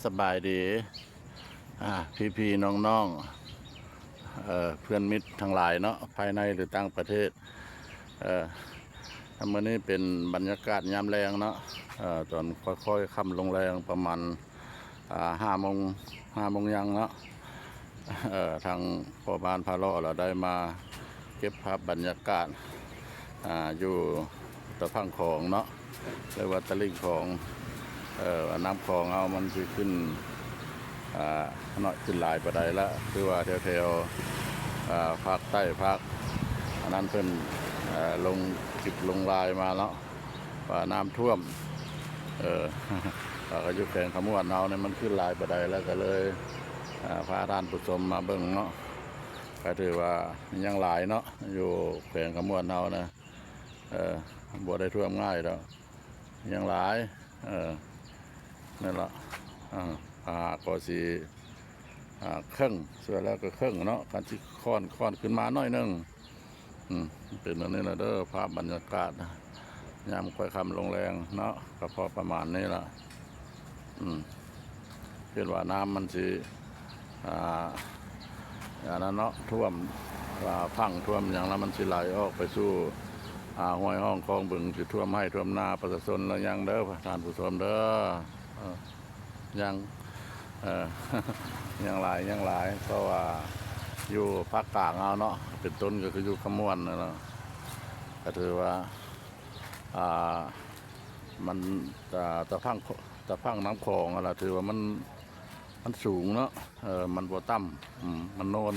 ສະບາຍດີ ອ່າ ພີ່ໆ ນ້ອງໆ ເອີ ເພື່ອນມິດທັງຫຼາຍເນາະ ພາຍໃນ ຫຼື ຕ່າງປະເທດ. ເອີ ມື້ນີ້ເປັນບັນຍາກາດຍາມແລງເນາະ ເອີ ຕອນຄ່ອຍໆ ຄ່ຳລົງແລງ ປະມານ ອ່າ ຫ້າໂມງ ຫ້າໂມງຫຍັງເນາະ. ເອີ ທາງພໍ່ບ້ານພາເລາະລະໄດ້ມາເກັບພາບບັນຍາກາດ ອ່າ ຢູ່ຕາຝັ່ງຂອງເນາະ ຫຼືວ່າຕະລິ່ງຂອງ. ເອີ ນ້ຳຂອງເຮົາມັນຊິຂຶ້ນ ອ່າ ນ້ອຍຂຶ້ນຫຼາຍປານໃດລະ ຄືວ່າແຖວໆ ອ່າ ພາກໃຕ້ ພາກອັນນັ້ນເພິ່ນ ເອີ ລົງຄລິບລົງລາຍມາເນາະ ວ່ານ້ຳຖ້ວມ ເອີ ວ່າກໍຢູ່ແຂວງຄຳມ່ວນເຮົານີ້ມັນຂຶ້ນຫຼາຍປານໃດ ແລ້ວກໍເລີຍ ອ່າ ພາທ່ານຜູ້ຊົມມາເບິ່ງເນາະ. ກໍຖືວ່າຍັງຫຼາຍເນາະ ຢູ່ແຂວງຄຳມ່ວນເຮົານະ ເອີ ບໍ່ໄດ້ຖ້ວມງ່າຍດອກ ຍັງຫຼາຍ. ເອີ ນັ້ນລະ ອ່າ ພາຫາກໍຊິ ອ່າ ເຄິ່ງ ສ່ວນແລ້ວກໍເຄິ່ງເນາະ ຄັນຊິຄ້ອນ ຄ້ອນຂຶ້ນມາໜ້ອຍໜຶ່ງ. ອືມ ເປັນແນວນີ້ລະເດີ ພາບບັນຍາກາດຍາມຄ່ອຍຄ່ຳລົງແລງເນາະ ກໍພໍປະມານນີ້ລະ. ອືມ ຄິດວ່ານ້ຳມັນຊິ ອ່າ ອັນນັ້ນເນາະ ຖ້ວມ ອ່າ ຝັ່ງ ຖ້ວມຫຍັງ ແລ້ວມັນຊິໄຫຼອອກໄປສູ່ ອ່າ ຫ້ວຍຮ່ອງຄອງບຶງ ຊິຖ້ວມໄຮ່ຖ້ວມນາປະຊາຊົນແລ້ວຍັງເດີ ທ່ານຜູ້ຊົມເດີ. ເອີ ຍັງ ເອີ ຍັງຫຼາຍ ຍັງຫຼາຍ ເພາະວ່າຢູ່ພາກກາງເຮົາເນາະ ເປັນຕົ້ນກໍຄືຢູ່ຄຳມ່ວນນັ້ນເນາະ ກໍຖືວ່າ ອ່າ ມັນ ຕາ ຕາຝັ່ງ ຕາຝັ່ງນ້ຳຂອງຫັ້ນລະ ຖືວ່າມັນ ມັນສູງເນາະ ເອີ ມັນບໍ່ຕ່ຳ ອືມ ມັນໂນນ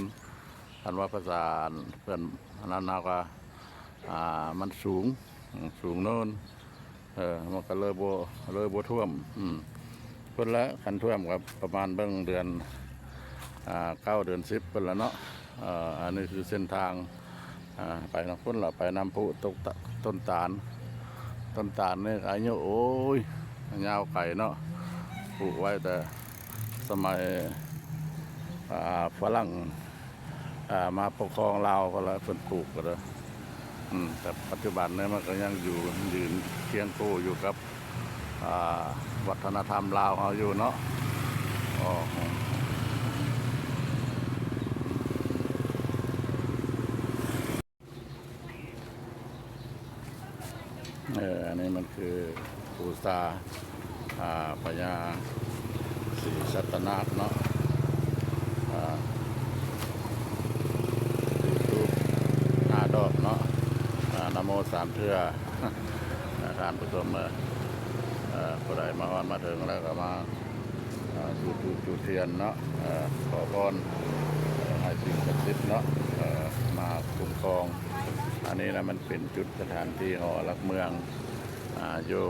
ຄັນວ່າພາສາເພິ່ນອັນນັ້ນເຮົາກໍ ອ່າ ມັນສູງ ສູງເນີນ ເອີ ມັນກໍເລີຍບໍ່ ເລີຍບໍ່ຖ້ວມ. ອືມ ພຸ້ນແຫຼະ ຄັນຖ້ວມກໍປະມານເບິ່ງເດືອນ ອ່າ ເກົ້າ ເດືອນສິບພຸ້ນລະເນາະ. ເອີ ອັນນີ້ຄືເສັ້ນທາງ ອ່າ ໄປນຳພຸ້ນລະ ໄປນຳພູຕົກຕະ ຕົ້ນຕານ ຕົ້ນຕານນີ້ອາຍຸ ໂອ້ຍ ຍາວໄກເນາະ ປູກໄວ້ແຕ່ສະໄໝ ອ່າ ຝຣັ່ງ ອ່າ ມາປົກຄອງລາວພຸ້ນລະ ເພິ່ນປູກກໍເດີ. ອືມ ແຕ່ປັດຈຸບັນນີ້ມັນກໍຍັງຢູ່ ຢືນຄຽງຄູ່ຢູ່ກັບ ອ່າ ວັດທະນະທຳລາວເຮົາຢູ່ເນາະ. ອໍ ເອີ ອັນນີ້ມັນຄືບູຊາ ອ່າ ພະຍາສີສັດຕະນາກເນາະ ອ່າ ຈູບຫ້າດອກເນາະ ອ່າ ນະໂມສາມເທື່ອ. ທ່ານຜູ້ຊົມເອີຍ ເອີ ຜູ້ໃດມາຮອດມາເຖິງແລ້ວກໍມາ ອ່າ ຈູດທູບຈູດທຽນເນາະ ເອີ ຂໍພອນ ເອີ ໃຫ້ສິ່ງສັກສິດເນາະ ເອີ ມາຄຸ້ມຄອງ. ອັນນີ້ນະ ມັນເປັນຈຸດສະຖານທີ່ຫໍຫຼັກເມືອງ ອ່າ ຢູ່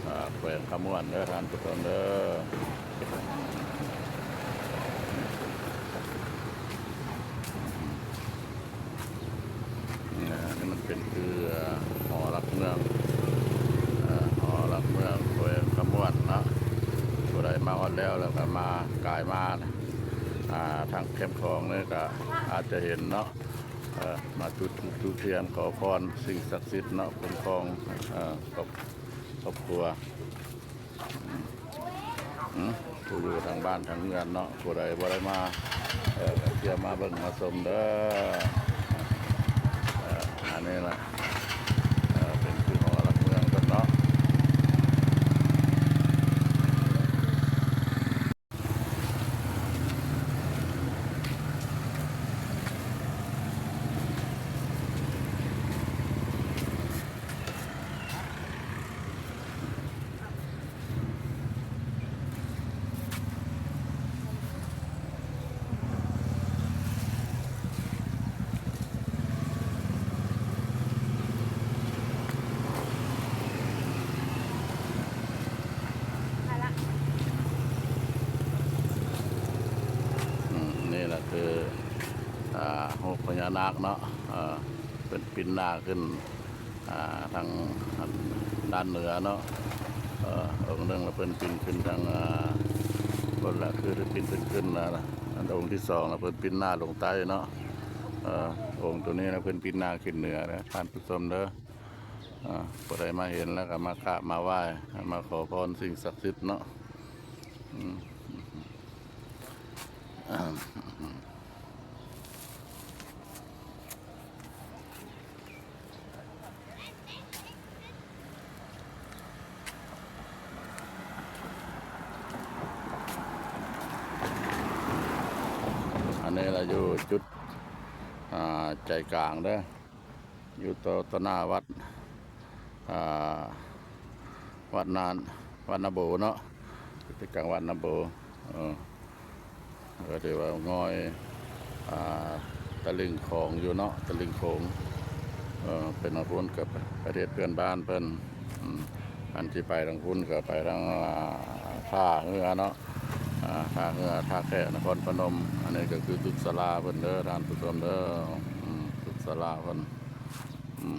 ອ່າ ແຂວງຄຳມ່ວນເດີ ທ່ານຜູ້ຊົມເດີ. ອ່າ ນີ້ມັນເປັນຄືຫໍຫຼັກເມືອງ ເອີ ຫໍຫຼັກເມືອງແຂວງຄຳມ່ວນເນາະ. ຜູ້ໃດມາຮອດແລ້ວ ແລ້ວກໍມາ ກາຍມາ ອ່າ ທາງແຄມຂອງນີ້ກໍອາດຈະເຫັນເນາະ ເອີ ມາຈຸດທູບຈູດທຽນ ຂໍພອນສິ່ງສັກສິດເນາະ ຄຸ້ມຄອງ ເອີ ຄອບ ຄອບຄົວ ອືມ ຜູ້ຢູ່ທາງບ້ານທາງເຮືອນເນາະ ຜູ້ໃດບໍ່ໄດ້ມາ ເອີ ກໍທ່ຽວມາເບິ່ງມາຊົມເດີ. ເອີ ອັນນີ້ລະ ເອີ ເປັນຄືຫໍຫຼັກເມືອງເພິ່ນເນາະ. ອືມ ນີ້ລະຄື ອ່າ ຮູບພະຍານາກເນາະ ເອີ ເພິ່ນປິ່ນໜ້າຂຶ້ນ ອ່າ ທາງດ້ານເໜືອເນາະ ເອີ ອົງໜຶ່ງລະເພິ່ນປິ່ນຂຶ້ນທາງ ອ່າ ພຸ້ນລະ ຄືເພິ່ນປິ່ນຂຶ້ນ ຂຶ້ນນະ ອັນອົງທີສອງລະເພິ່ນປິ່ນໜ້າລົງໃຕ້ເນາະ ເອີ ອົງໂຕນີ້ລະເພິ່ນປິ່ນໜ້າຂຶ້ນເໜືອນະ ທ່ານຜູ້ຊົມເດີ. ອ່າ ຜູ້ໃດມາເຫັນແລ້ວກໍມາກາບມາໄຫວ້ ມາຂໍພອນສິ່ງສັກສິດເນາະ ອືມ. ນີ້ລະຢູ່ຈຸດ ອ່າ ໃຈກາງເດີ ຢູ່ຕໍ່ ຕໍ່ໜ້າວັດ ອ່າ ວັດນາ ວັດນາໂບເນາະ ໃຈກາງວັດນາໂບ. ເອີ ກໍຖືວ່າງ່ອຍ ອ່າ ຕະລິ່ງຂອງຢູ່ເນາະ ຕະລິ່ງໂຂງ. ເອີ ເປັນທາງພຸ້ນກັບປະເທດເພື່ອນບ້ານເພິ່ນ. ອືມ ອັນທີ່ໄປທາງພຸ້ນກໍໄປທາງ ອ່າ ທ່າເຮືອເນາະ ອ່າ ທ່າເຮືອ ທ່າແຂກ ນະຄອນພະນົມ. ອັນນີ້ກໍຄືຕຶກສາລາເພິ່ນເດີທ່ານຜູ້ຊົມເດີ. ອືມ ຕຶກສາລາເພິ່ນ. ອືມ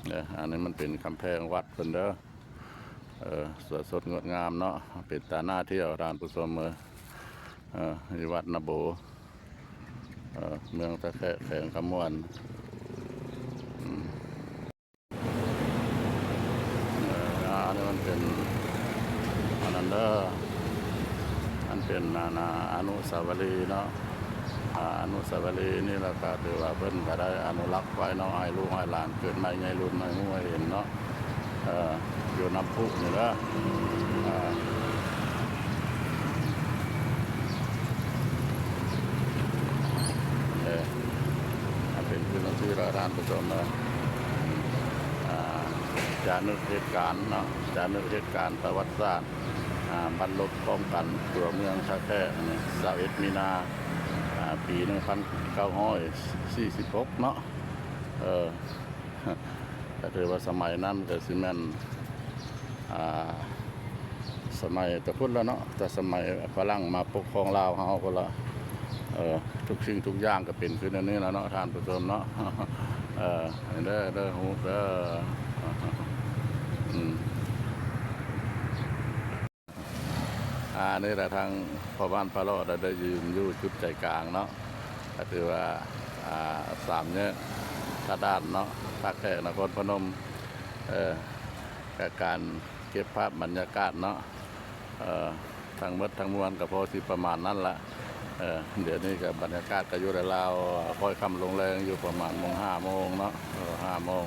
ເດີ ອັນນີ້ມັນເປັນກຳແພງວັດເພິ່ນເດີ. ເອີ ສວຍສົດງົດງາມເນາະ ເປັນຕາໜ້າທ່ຽວທ່ານຜູ້ຊົມເອີຍ. ເອີ ຢູ່ວັດນາໂບ ເອີ ເມືອງທ່າແຂກ ແຂວງຄຳມ່ວນ. ອືມ ເອີ ອັນນີ້ມັນເປັນອັນນັ້ນເດີ ມັນເປັນ ອັນ ອະນຸສາວະລີເນາະ. ອາ ອະນຸສາວະລີນີ້ລະກະຖືວ່າເພິ່ນກະໄດ້ອະນຸລັກໄວ້ເນາະ ໃຫ້ລູກໃຫ້ຫຼານເກີດໃໝ່ໃຫຍ່ລຸນໃຫ້ຮູ້ໃຫ້ເຫັນເນາະ. ເອີ ຢູ່ນ້ຳພຸນີ້ເດີ. ເອີ ເປັນຄືນຈັ່ງຊີ້ລະທ່ານຜູ້ຊົມເດີ. ອາ ຈານຶກເຫດການເນາະ ຈານຶກເຫດການປະຫວັດສາດ ອາ ບັ້ນລົບພ້ອມກັນຕົວເມືອງທ່າແຂກ ຊາວເອັດມີນາ ອາ ປີໜຶ່ງພັນເກົ້າຮ້ອຍສີ່ສິບຫົກເນາະ. ເອີ ກໍຖືວ່າສະໄໝນັ້ນກໍຊິແມ່ນ ອາ ສະໄໝແຕ່ພຸ້ນລະເນາະ ແຕ່ສະໄໝຝຣັ່ງມາປົກຄອງລາວເຮົາພຸ້ນລະ. ເອີ ທຸກສິ່ງທຸກຢ່າງກໍເປັນຄືແນວນີ້ລະເນາະທ່ານຜູ້ຊົມເນາະ. ເອີ ເດີ ເດີ ຮູບເດີ. ອືມ ອາ ນີ້ລະທາງພໍ່ບ້ານພະເລາະໄດ້ ໄດ້ຢືນຢູ່ຈຸດໃຈກາງເນາະ ກໍຖືວ່າ ອາ ສາມແຍກທ່າດ່ານເນາະ ທ່າແຂກ ນະຄອນພະນົມ. ເອີ ກະການເກັບພາບບັນຍາກາດເນາະ ເອີ ທັງໝົດທັງມວນກໍພໍຊິປະມານນັ້ນລະ. ເອີ ດຽວນີ້ກໍບັນຍາກາດກໍຢູ່ລາວໆ ຄ່ອຍຄ່ຳລົງແລງ ຢູ່ປະມານໂມງ ຫ້າໂມງເນາະ ເອີ ຫ້າໂມງ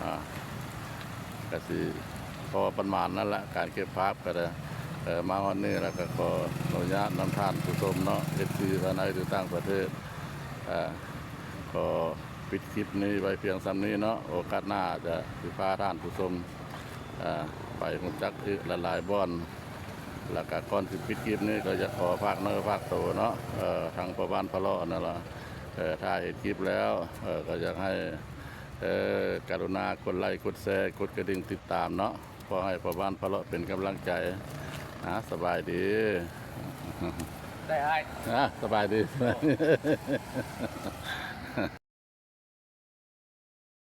ອາ ກະຊິພໍປະມານນັ້ນລະ ການເກັບພາບກໍໄດ້. ເອີ ມາຮອດນີ້ລະກໍຂໍອະນຸຍາດນຳທ່ານຜູ້ຊົມເນາະ ເອັຟຊີ ພາຍໃນ ຫຼື ຕ່າງປະເທດ ອາ ຂໍປິດຄລິບນີ້ໄວ້ພຽງສ່ຳນີ້ເນາະ. ໂອກາດໜ້າຈະຊິພາທ່ານຜູ້ຊົມ ອາ ໄປຮູ້ຈັກອີກຫຼາຍໆບ່ອນ. ແລ້ວກະກ່ອນຊິປິດຄລິບນີ້ກໍຢາກຂໍຝາກເນື້ອຝາກໂຕເນາະ ເອີ ທາງພໍ່ບ້ານພະເລາະນັ້ນລະ ເອີ ຖ້າເຫັນຄລິບແລ້ວ ເອີ ກໍຢາກໃຫ້ ເອີ ກະລຸນາກົດໄລ ກົດແຊ ກົດກະດິ່ງຕິດຕາມເນາະ ເພື່ອໃຫ້ພໍ່ບ້ານພະເລາະເປັນກຳລັງໃຈ. ອາ ສະບາຍດີ. ໄດ້ອ້າຍ ອາ ສະບາຍດີ ສະບາຍດີ.